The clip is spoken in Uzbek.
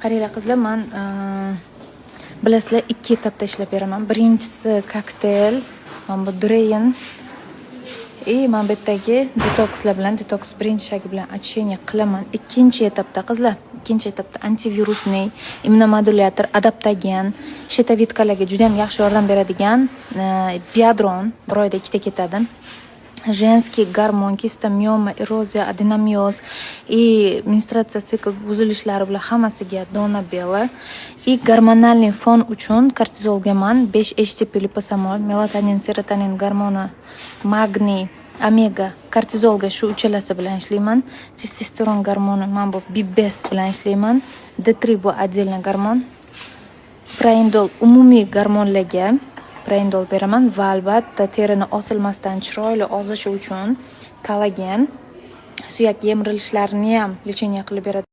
Qaranglar, qizlar, man bilasizlar, ikki etapda ishlab beraman. Birinchisi kokteyl, mana bu Drain и mana bu yerdagi detokslar bilan, detoks birinchi шаг i bilan очищение qilaman. Ikkinchi etapda, qizlar, ikkinchi etapda антивирусный, иммуномодулятор, adaptogen, щитовидка larga juda ham yaxshi yordam beradigan Biodron, bir oyda ikkita ketadi. Женский гормон, киста, миома, эрозия, аденомиоз и menstruatsiya sikl buzilishlari bilan hammasiga Dona Bella и гормональный фон uchun kortizolga man 5 HTP liposomol, melatonin, serotonin gormoni, magniy, omega, kortizolga shu uchalasi bilan ishlayman. Testosteron gormoni mana bu Bibest bilan ishlayman. D3 bu отдельно gormon. Proindol, umumiy gormonlarga proindol beraman va albatta terini osilmasdan chiroyli ozishi uchun kollagen, suyak yemirilishlarini ham лечение qilib beradi.